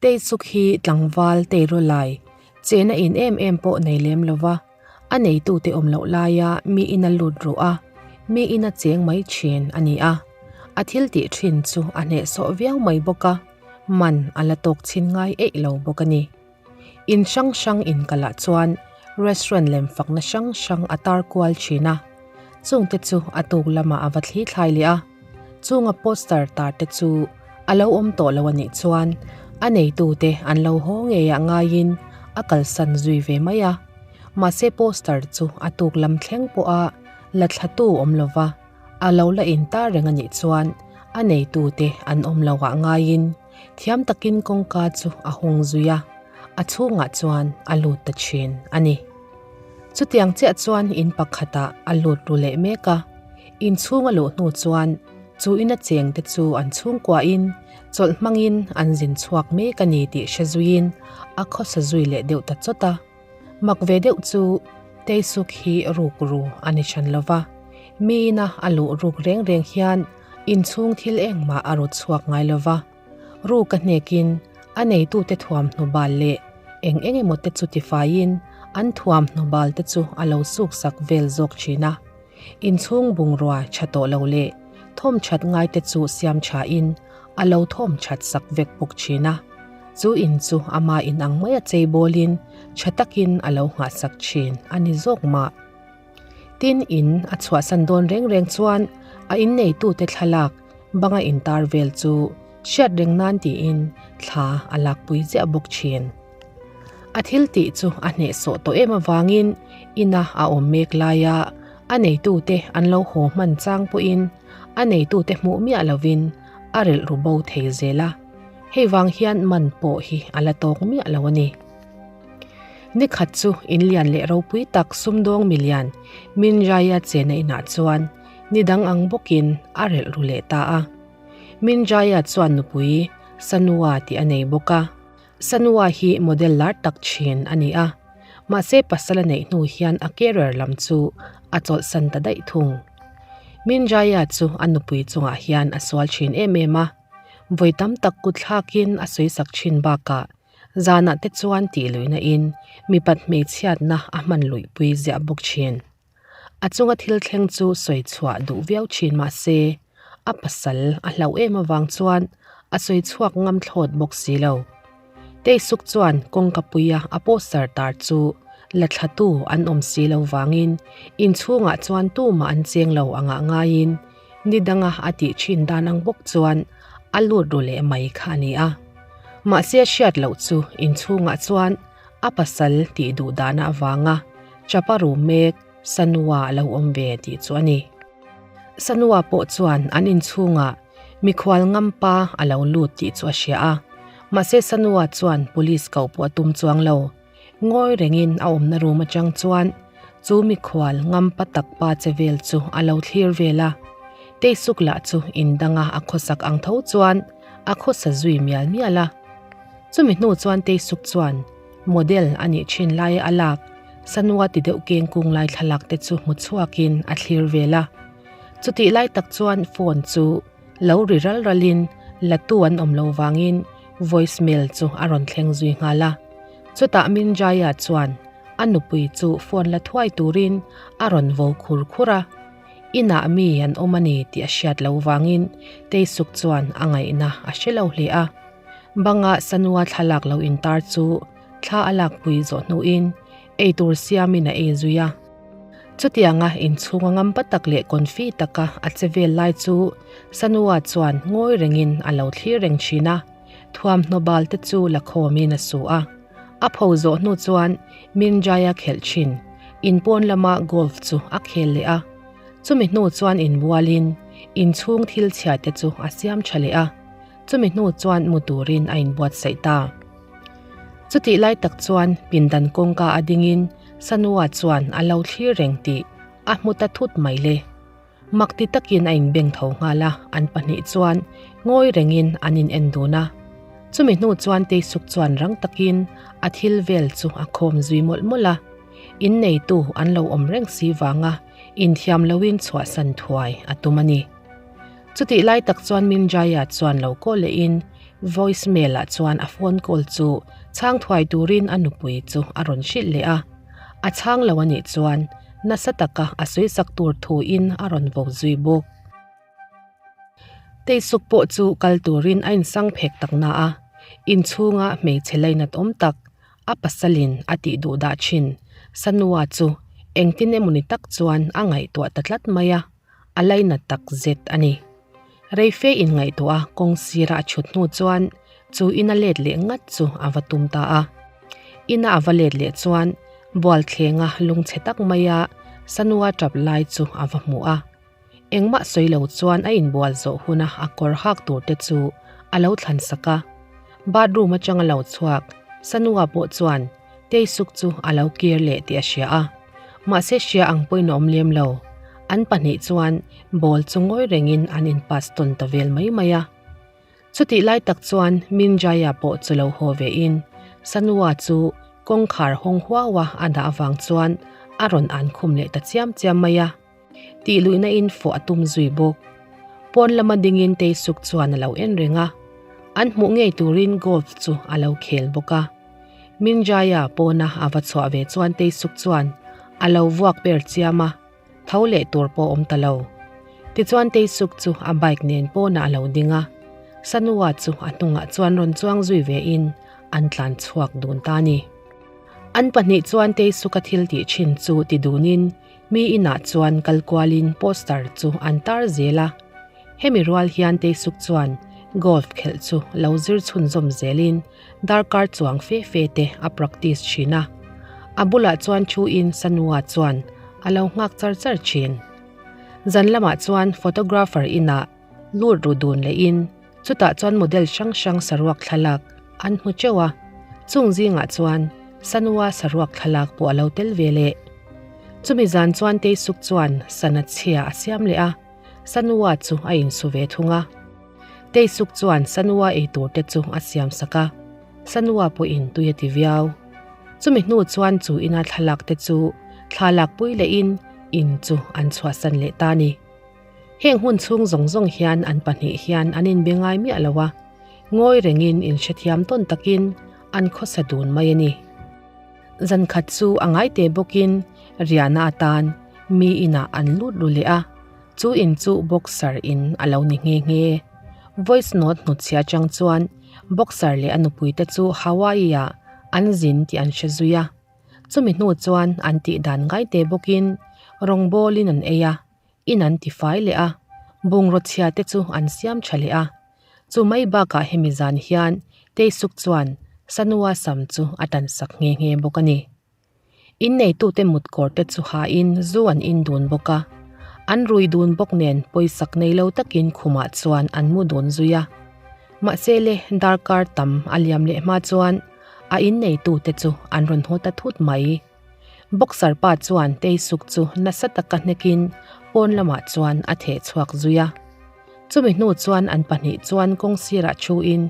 Teisuk hi tlangval teirawlai chena in em em pawh nei lem lova, a neitute awm loh laia mi ina lut ruh a, mi ina cheng mai thin a ni a. A thil tih thin chu a hnehsawh viau mai bawk a, man a la tawk chhin ngai eih lo bawk a ni. In hrang hrang inkalah chuan restaurant lem fakna hrang hrang a tar kual thin a, chungte chu a tuk lamah a va thli thlai leh a. Chunga poster tar te chu a lo awm tawh lo a nih chuan a neitute an lo haw ngei ah ngaiin a kalsan zui ve mai a. Mahse poster chu a tuk lam thleng pawha la thlatu awm lova a lo la in tar reng a nih chuan a neitute an awm lo ah ngaiin thiam takin kawngka chu a hung zui a, a chhungah chuan a lut ta thin a ni. Chutiang chiah chuan in pakhatah a lut ru leh mek a. Inchhung a luh hnu chuan chu ina cheng te chu an chhungkuahin chawlh hmangin an zin chhuak mek a ni tih hre zuiin a khawsa zui leh deuh ta chawt a. Mak ve deuh chu Teisuk hi ruk ru a ni hran lo va, mi ina a luh ruk reng reng hian inchhung thil engmah a ru chhuak ngai lo va. Ruk a hnekin a neitute thuamhnaw bal leh eng eng emaw te chu tifaiin an thuamhnaw bal te chu a lo suksak vel zawk thin a. Inchhung bungrua tha tawh lo leh thawm that ngai te chu siam tha in a lo thawm that sak vek bawk thin a. Chu in chu ama in ang mai a chei bawl in tha takin a lo nghah sak thin a ni zawk mah. Tin in a chhuahsan dawn reng reng chuan a inneitute thlalak banga intar vel chu hriat reng nan tiin thla a lakpui ziah bawk thin. A thil tih chu a hnehsawh tawh em avangin ina a awm mek laia a neitute an lo haw hman chang pawhin a neitute hmuh miah lovin a relh ru bo thei zel a, hei vang hian man pawh hi a la tawk miah lo a ni. Ni khat chu inlian leh ropui tak sumdawng milian Minjaya chena inah chuan ni dang ang bawkin a relh ru leh ta a. Minjaya chuan nupui Sanua tih a nei bawk a. Sanua hi model lar tak thin a ni a, mahse pasal a neih hnu hian a career lam chu a chawlhsan ta daih thung. Minjaya chu a nupui chungah hian a sual thin em em a, vawi tam tak kut thlakin a sawisak thin bakah zanah te chuan tih luihna in mipat hmeichhiatna a hman luihpui ziah bawk thin. A chunga thil thleng chu sawi chhuah duh viau thin mah se, a pasal a hlauh em avang chuan a sawi chhuak ngam thlawt bawk si lo. Teisuk chuan kawngka puia a poster tar chu la thlatu an awm si lo vangin inchhungah chuan tumah an cheng lo angah ngaiin ni danga a tih thin dan ang bawk chuan a lut ru leh mai kha a ni a. Mahse hriat loh chu inchhungah chuan a pasal tih duh dana avanga Chapa ru mek Sanua a lo awm ve tih chu a ni. Sanua pawh chuan an inchhungah mikhual ngampa a lo lut tih chu a hria a, mahse Sanua chuan police koh pawh a tum chuang lo. Ngawi rengin a awmna room atang chuan chu mikhual ngampa tak pa che vel chu a lo thlir vel a. Teisuk lah chu indanga a khawsak ang tho chuan a khawsa zui mial mial a. Chumi hnu chuan Teisuk chuan Model a nih thin laia a lak, Sanua ti deuh keng kung lai thlalak te chu hmu chhuakin a thlir vel a. Chutih lai tak chuan phone chu lo ri ral ralin latu an awm lo vangin voice mail chu a rawn thleng zui nghal a. Chutah Minjaya chuan a nupui chu phone la thuai turin a rawn vo khur khur a. Inah mi an awm a ni tih a hriat lo vangin Teisuk chuan a ngaihna a hre lo hle a. Banga Sanua thlalak lo intar chu thla a lakpui zawh hnuin eitur siamin a ei zui a. Chutianga inchhunga ngampa tak leh confi taka a che vel lai chu Sanua chuan ngawi rengin a lo thlir reng thin a, thuamhnaw bal te chu la khawmin a su a. A pho zawh hnu chuan Minjaya khelh thin inpawn lama golf chu a khel leh a. Chumi hnu chuan inbualin inchhung thil chhia te chu a siam tha leh a. Chumi hnu chuan mu turin a inbuatsaih ta. Chutih lai tak chuan pindan kawngka a dingin Sanua chuan a lo thlir reng tih a hmu ta thut mai le. Mak ti takin a inbeng tho nghal a, an pahnih chuan ngawi rengin an in en dun a. Chumi hnu chuan Teisuk chuan rang takin a thil vel chu a khawm zui mawlh mawlh a. Inneitu an lo awm reng si vanga inthiam loin chhuahsan thuai a tum a ni. Chutih lai tak chuan Minjaya chuan lo kaw lehin Voice mail ah chuan a phone call chu chhang thuai turin a nupui chu a rawn hrilh leh a. A chhang lo a nih chuan nasa taka a sawisak tur thuin a rawn vo zui bawk. Teisuk pawh chu kal turin a insang phek tak na a, inchhunga hmeichhe lainat awm tak a pasalin a tih duh dah thin Sanua chu engtin emawni tak chuan a ngaihtuah ta tlat mai a, a lainat tak zet a ni. Reife inngaihtuah a kawng sira a chhut hnu chuan chu ina let leh ngat chu a va tum ta a. Ina a va let leh chuan bualthlenga lungchhe tak maia Sanua tap lai chu a va hmu a. Engmah sawi lo chuan a inbual zawh huna a kawr hak tur te chu a lo thlan sak a. Bathroom atang a lo chhuak Sanua pawh chuan Teisuk chu a lo kir leh tih a hria a. Mahse hria ang pawhin a awm lem lo. An pahnih chuan ball chu ngawi rengin an in pass tawn ta vel mai mai a. Chutih lai tak chuan Minjaya pawh chu lo haw ve in Sanua chu kawngkhar hawng huau a a dah avang chuan a rawn an khum leh ta chiam chiam mai a. Tih luihna in fawh a tum zui bawk. Pawn lama dingin Teisuk chuan a lo en reng a. An hmuh ngei turin golf chu a lo khel bawk a. Minjaya pawna a va chhuah ve chuan Teisuk chuan a lo vuak per chiam a, tho leh tur pawh awm ta lo. Tichuan Teisuk chu a bike nen pawnah a lo ding a, Sanua chu a hnungah chuan rawn chuang zui ve in an tlan chhuak dun ta a ni. An pahnih chuan Teisuka thil tih thin chu ti dunin Mi inah chuan kal kualin poster chu an tar zel a, hemi rual hian Teisuk chuan golf khelh chu lo zir chhunzawm zelin darkar chuang fe fe te a practice thin a, a bulah chuan thuin Sanua chuan a lo nghak char char thin. Zan lamah chuan photographer inah lut ru dun lehin chutah chuan model hrang hrang saruak thlalak an hmu teuh a, chung zingah chuan Sanua saruak thlalak pawh a lo tel ve leh. Chumi zan chuan Teisuk chuan sana chhia a siam leh a, Sanua chu a insu ve thung a. Teisuk chuan Sanua ei tur te chu a siam sak a, Sanua pawhin tui a ti viau. Chumi hnu chuan chu ina thlalak te chu thla lakpui lehin in chu an chhuahsan leh ta a ni. Heng hun chhung zawng zawng hian an pahnih hian an inbe ngai miah lo a, ngawi rengin inhrethiam tawn takin an khawsa dun mai a ni. Zan khat chu a ngai te bawkin riahna atan mi inah an lut ru leh a, chu in chu boxer in a lo ni nghe nghe. Voice note hnutchhia atang chuan boxer leh a nupuite chu Hawaii-ah an zin tih an hre zui a, chumi hnu chuan an tih dan ngai te bawkin rawngbawlin an ei a, In an tifai leh a, bungraw chhia te chu an siam tha leh a. Chu mai bakah hemi zan hian Teisuk chuan Sanua sam chu a tan sak nghe nghe bawk a ni. Inneitute mutkawr te chu hain zu an in dun bawk a. An rui dun bawk nen pawisak nei lo takin khumah chuan an mu dun zui a. Mahse le darkar tam a liam leh hma chuan a inneitute chu an rawn haw ta thut mai. Boxer pa chuan Teisuk chu nasa taka hnekin pawn lamah chuan a theh chhuak zui a. Chumi hnu chuan an pahnih chuan kawng sirah thuin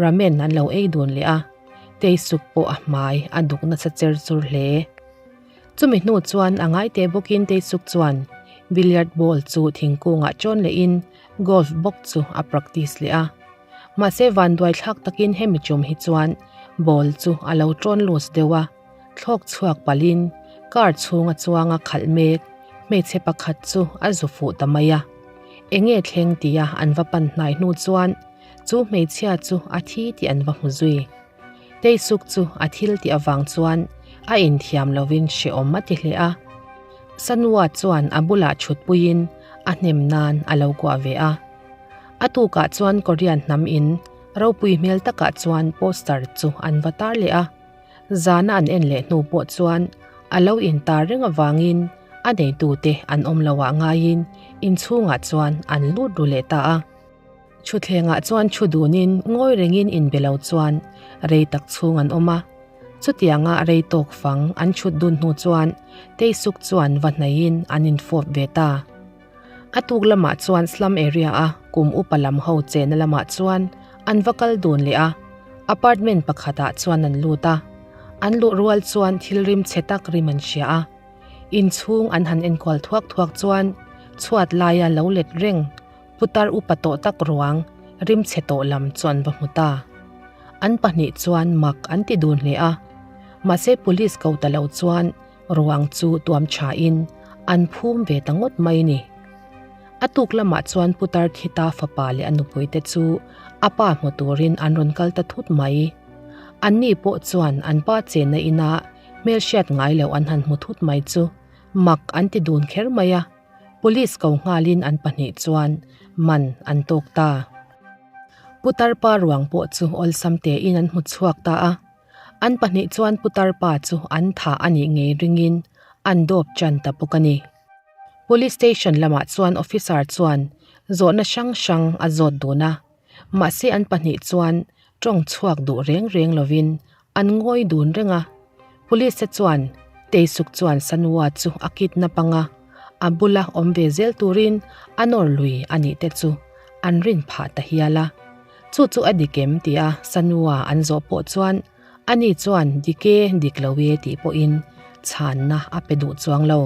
ramen an lo ei dun leh a, Teisuk pawh a hmai a duk nasa cher chur hle. Chumi hnu chuan a ngai teh bawkin Teisuk chuan billiard ball chu thingkungah chawn lehin golf bawk chu a practice leh a. Mahse vanduai thlak takin hemi chum hi chuan ball chu a lo tawn loose deuh a. Thlawk chhuak palhin car chhunga chuanga khalh mek hmeichhe pakhat chu a zu fuh ta mai a. Enge thleng tia an va pan hnai hnu chuan chu hmeichhia chu a thi tih an va hmu zui. Teisuk chu a thil tih avang chuan a inthiam lovin hrehawm a ti hle a. Sanua chuan a bulah thutpuiin a hnem nan a lo kuah ve a. A tukah chuan Korean hnam in ropui hmel takah chuan poster chu an va tar leh a. Zana an en leh hnu pawh chuan a lo intar reng avangin a neitute an awm lo ah ngaiin inchhungah chuan an lut ru leh ta a. Thutthlengah chuan thu dunin ngawi rengin inbe lo chuan rei tak chhung an awm a. Chutianga rei tawk fang an chhut dun hnu chuan Teisuk chuan va hnaihin an infawp ve ta. A tuk lamah chuan slum area a kum upa lam ho chehna lamah chuan an va kal dun leh a, apartment pakhatah chuan an lut a. An luh rual chuan thil rim chhe tak rim an hria a. Inchhung an han enkual thuak thuak chuan chhuat laia lo let reng putar upa tawh tak ruang rimchhe tawh lam chu an va hmu ta. An pahnih chuan mak an ti dun hle a, mahse police ko ta lo chuan ruang chu tuam thain an phum ve ta ngawt mai ni. A tuk lamah chuan Putar Thita fapa leh a nupuite chu a pa hmu turin an rawn kal ta thut mai. Anni pawh chuan an pa chenna inah hmelhriat ngai loh an han hmu thut mai chu mak an ti dun kher mai a, police ko nghalin an pahnih chuan man an tawk ta. Putar pa ruang pawh chu awlsam tein an hmu chhuak ta a, an pahnih chuan Putar pa chu an thah a nih ngei ringin an dawp chan ta bawk a ni. Police station lamah chuan officer chuan zawhna hrang hrang a zawt dun a, mahse an pahnih chuan tawng chhuak duh reng reng lovin an ngawi dun reng a. Police te chuan Teisuk chuan Sanua chu a kidnap anga a bula awm ve zel turin a nawr lui a nih te chu an rin phah ta hial a. Chu chu a dik em tia Sanua an zawh pawh chuan Ani chuan dik e, dik lo e tih pawhin chhanna a pe duh chuang lo.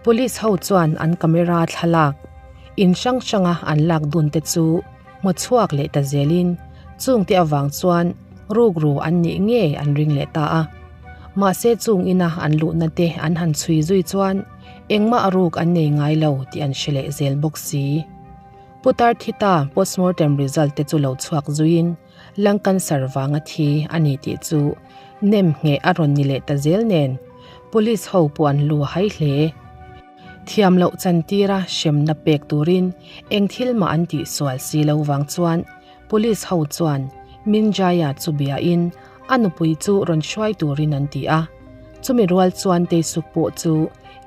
Police ho chuan an camera thlalak in hrang hranga an lak dun te chu hmu chhuak leh ta zelin chungte avang chuan rukru an nih ngei an ring leh ta a. Mahse chung ina an luhna te an han chhui zui chuan engmah ruk an nei ngai lo tih an hre leh zel bawk si. Putar Thita postmortem result te chu lo chhuak zuiin Lung cancer vanga thi a ni tih chu nem ngheh a rawn ni leh ta zel nen police ho pawh an lu hai hle. Thiam loh chantira hremna pek turin eng thil mah an tih sual si lo vang chuan police ho chuan Minjaya chu biain a nupui chu rawn hruai turin an ti a. Chumi rual chuan Teisuk pawh chu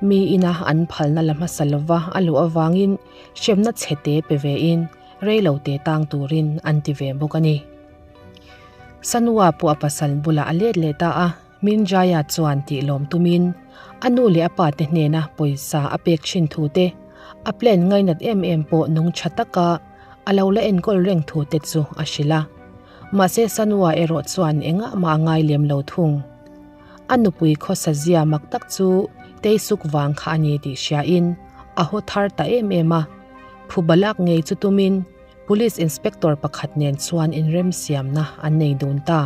mi ina an phalna la hmasa lova a luh avangin hremna chhete pe vein Rei lo te tang turin an ti ve bawk a ni. Sanua pawh a pasal bulah a let leh ta a, Minjaya chuan tih lawm tumin a nu leh a pa te hnena pawisa a pek thin thu te, a plan ngainat em em pawh nung tha taka a lo la enkawl reng thu te chu a hrilh a. Mahse Sanua erawh chuan engah mah a ngai lem lo thung. A nupui khawsa zia mak tak chu Teisuk vang kha a ni tih hriain a haw thar ta em em a. Phu balak ngei chu tumin Police Inspector pakhat nen chuan inremsiamna an nei dun ta.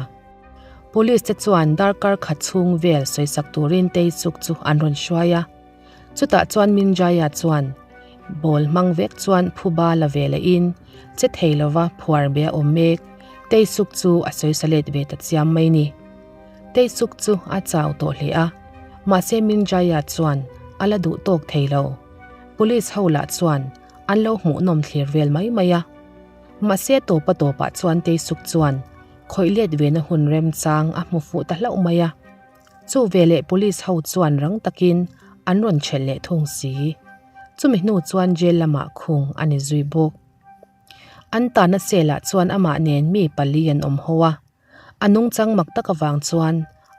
Police te chuan darkar khat chhung vel sawisak turin Teichuk chu an rawn hruai a. Chutah chuan Minjaya chuan ball hmang vek chuan phuba la ve lehin che thei lova phuar be a awm mek. Teichuk chu a sawisa let ve ta chiam mai ni. Teichuk chu a chau tawh hle a, mahse Minjaya chuan a la duh tawk thei lo. Police ho lah chuan an lo hmuhnawm thlir vel mai mai a. Mahse tawpa tawpah chuan Teisuk chuan khawih let vena hun remchang a hmu fuh ta hlauh mai a. Chu veleh police ho chuan rang takin an rawn chelh leh thung si. Chumi hnu chuan jail lamah khung a ni zui bawk. An tahna cell ah chuan amah nen mi pali an awm ho a. A nungchang mak tak avang chuan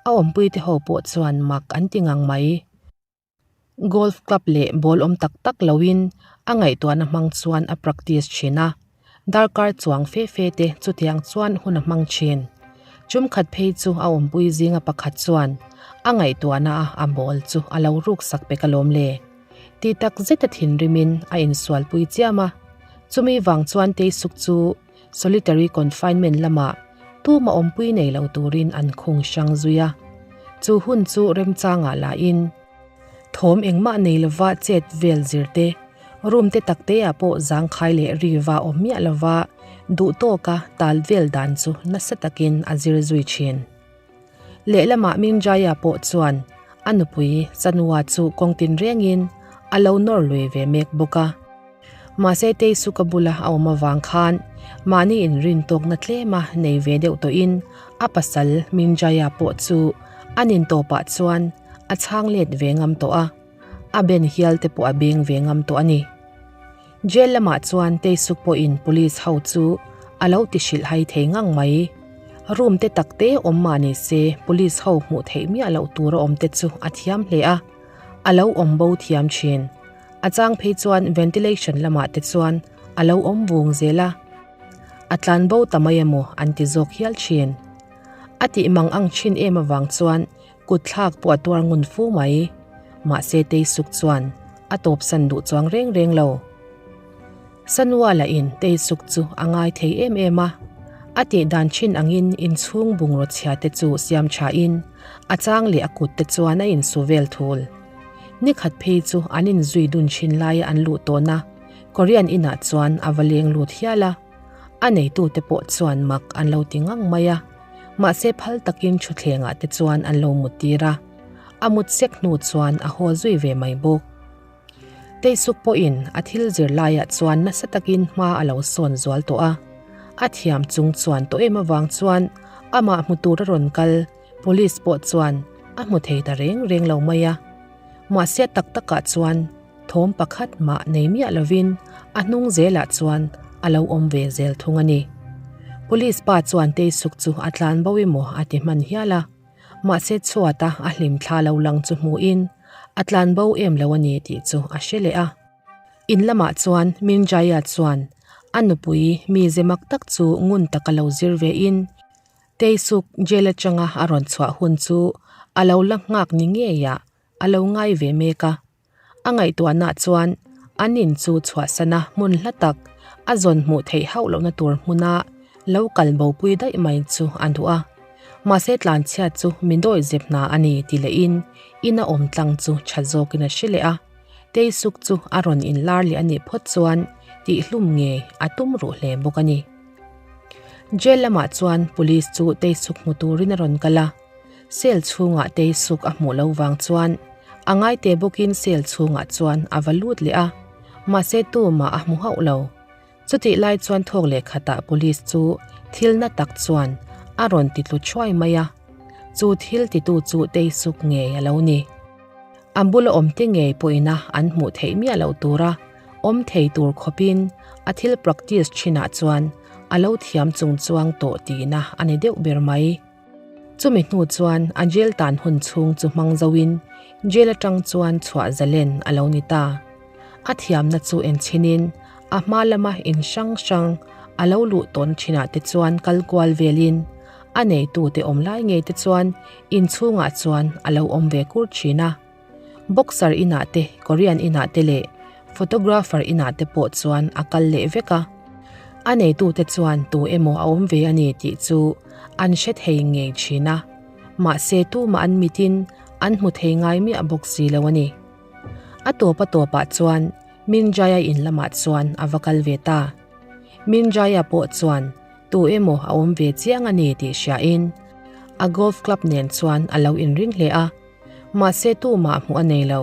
a awmpuite ho pawh chuan mak an ti ngang mai. Golf club leh ball awm tak tak loin a ngaihtuahna hmang chuan a practice thin a, darkar chuang fe fe te chutiang chuan hun a hmang thin. Chumkhat phei chu a awmpui zinga pakhat chuan a ngaihtuahna a a ball chu a lo ruk sak pek alawm le. Ti tak zeta thinrimin a insualpui chiam a, chumi vang chuan Teisuk chu Solitary confinement lamah tuma awmpui nei lo turin an khung hrang zui a, chu hun chu remchangah lahin thawm engmah nei lova chet vel zir te, room te takteah pawh zangkhai leh riva awm miah lova duh tawka tal vel dan chu nasa takin a zir zui thin. Lehlamah Mingjaya pawh chuan a nupui Chanua chu kawng tinrengin a lo nawr lui ve mek bawk a. Mahse Teisuka bula a awm avang khan mahni inrin tawkna tlema nei ve deuh tawhin a pasal Mingjaya pawh chu a nin tawpah chuan a chhang let ve ngam tawh a, a ben hial te pawh a beng ve ngam tawh a ni. Jail lamah chuan Teisuk pawhin police ho chu a lo ti hrilh hai thei ngang mai. Room te tak te awm mah ni se police ho hmuh theih miah loh tur a awm te chu a thiam hle a, a lo awm bo thiam thin. A chang phei chuan ventilation lamah te chuan a lo awm vung zel a, a tlan bo ta mai emaw an ti zawk hial thin. A tih mang ang thin em avang chuan kut thlak pawh a tuar ngun fu mai. Mahse Teisuk chuan a tawpsan duh chuang reng reng lo. Sanuala in Taesuk chu a ngai thei em em a, a tih dan thin angin inchhung bungraw chhia te chu siam tha in a chang leh a kut te chuan a insu vel thul. Ni khat phei chu an inzui dun thin laia an luh tawhna Korean inah chuan a va leng lut hial a, a neitute pawh chuan mak an lo ti ngang mai a, mahse phal takin thutthlengah te chuan an lo mut tir a, a mut sek hnu chuan a haw zui ve mai bawk. Teisuk pawhin a thil zir laiah chuan nasa takin hma a lo sawn zual tawh a, a thiam chung chuan tawh em avang chuan amah hmu tur a rawn kal police pawh chuan a hmu thei ta reng reng lo mai a. Mahse tak takah chuan thawm pakhat mah nei miah lovin a hnung zelah chuan a lo awm ve zel thung a ni. Police pa chuan Teisuk chu a tlan bo emaw a ti hman hial a. Mahse chhuata a hlim thla lo lang chu hmuhin a tlan bo em lo a ni tih chu a hre leh a. In lamah chuan Minjaya chuan a nupui mi ze mak tak chu ngun taka lo zir vein Taesuk jail atanga a rawn chhuah hun chu a lo la nghak ni ngeiah a lo ngai ve mek a. A ngaihtuahna chuan an in chu chhuahsana hmun hla tak a zawn hmuh theih hauh lohna tur hmuna lo kal bopui daih mai chu a duh a. Mahse tlanchhiat chu mi dawi zep hna a ni ti lehin in a awm tlang chu tha zawkin a hre leh a. Teisuk chu a rawn inlar leh a nih phawt chuan tihhlum ngei a tum ruh hle bawk a ni. Jail lamah chuan police chu Teisuk hmu turin a rawn kal a. Cell chhungah Teisuk a hmuh lo vang chuan a ngaite bawkin cell chhungah chuan a va lut leh a, mahse tumah a hmu hauh lo. Chutih lai chuan thawk leh khatah police chu thil na tak chuan a rawn ti tlu thuai mai a, chu thil titu chu Teisuk ngei a lo ni. A bula awmte ngei pawhina an hmuh theih miah loh tura awm thei tur khawpin a thil practice thinah chuan a lo thiam chung chuang tawh tihna a ni deuh ber mai. Chumi hnu chuan a jail tan hun chhung chu hmang zoin jail atang chuan chhuah zalen a lo ni ta. A thiamna chu enchhinin a hma lama in hrang hrang a lo luh tawn thinah te chuan kal kual velin a neitute awm lai ngei te chuan inchhungah chuan a lo awm ve kur thin a. Boxer inah te, Korean inah te leh photographer inah te pawh chuan a kal leh vek a. A neitute chuan tu emaw a awm ve a ni tih chu an hre thei ngei thin a, mahse tumah an mitin an hmu thei ngai miah bawk si lo a ni. A tawp a tawpah chuan Minjaya in lamah chuan a va kal ve ta. Minjaya pawh chuan Tu emaw a awm ve chiang a ni tih hriain a golf club nen chuan a lo inring hle a, mahse tumah hmuh a nei lo.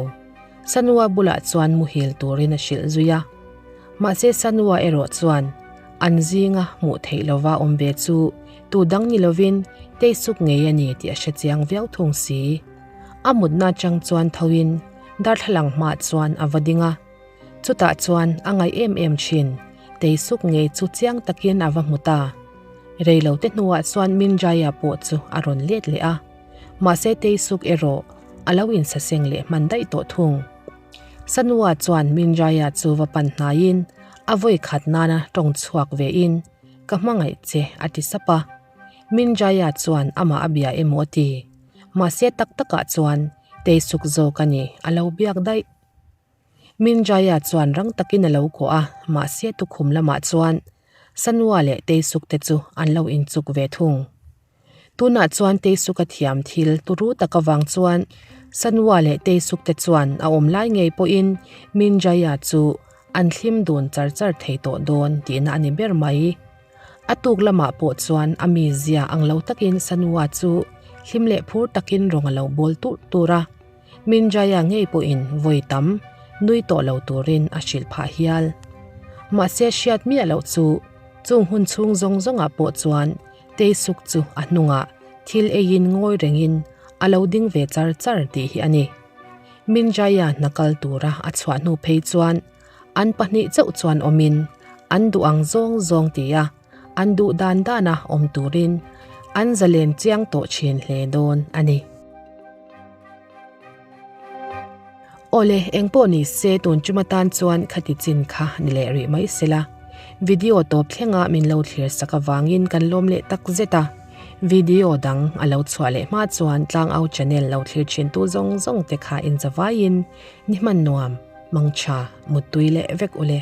Sanua bulah chuan muhil turin a hrilh zui a. Mahse Sanua erawh chuan an zinga hmuh theih lova awm ve chu tu dang ni lovin Teisuk ngei a ni tih a hre chiang viau thung si. A mutna atang chuan thoin darthlalang hmaah chuan a va ding a. Chutah chuan a ngaih em em thin, Teisuk ngei chu chiang takin a va hmu ta. Reilote hnuah chuan Minjaya pawh chu a rawn let leh a, mahse Teisuk erawh a lo insaseng leh hman daih tawh thung. Sanua chuan Minjaya chu va pan hnaiin a vawi khat nana tawng chhuak vein, Ka hmangaih che a ti sap a. Minjaya chuan amah a bia emaw a ti. Mahse tak takah chuan Teisuk zawk a ni a lo biak daih. Minjaya chuan rang takin a lo kuah a, mahse tukhum lamah chuan Sanua leh Teisuk te chu an lo inchuk ve thung. Tunah chuan Teisuk a thiam thil turu tak avang chuan Sanua leh Teisuk te chuan a awm lai ngei pawhin Minjaya chu an thlim dun char char thei tawh dawn tihna a ni ber mai. A tuk lamah pawh chuan a mizia ang lo takin Sanua chu hlim leh phur takin rawng a lo bawl turh tur a. Minjaya ngei pawhin vawi tam nui tawh lo turin a hrilh phah hial. Mahse hriat miah loh chu chung hun chhung zawng zawngah pawh chuan Teisuk chu a hnungah thil eiin ngawi rengin a lo ding ve char char tih hi a ni. Minjaya hna kal tura a chhuah hnu phei chuan an pahnih chauh chuan awmin an duh ang zawng zawng tia an duh dan dana awm turin an zalen chiang tawh thin hle dawn a ni. Awle, engpawh ni se tun chuma tan chuan khati chin kha ni leh rih mai sela. Video tawp thlenga min lo thlir sak avangin kan lawm leh tak zet a. Video dang a lo chhuah leh hma chuan Tlangau channel lo thlir thin tu zawng zawng te kha inzavaiin ni hman nuam, mangtha, muttui leh vek ule.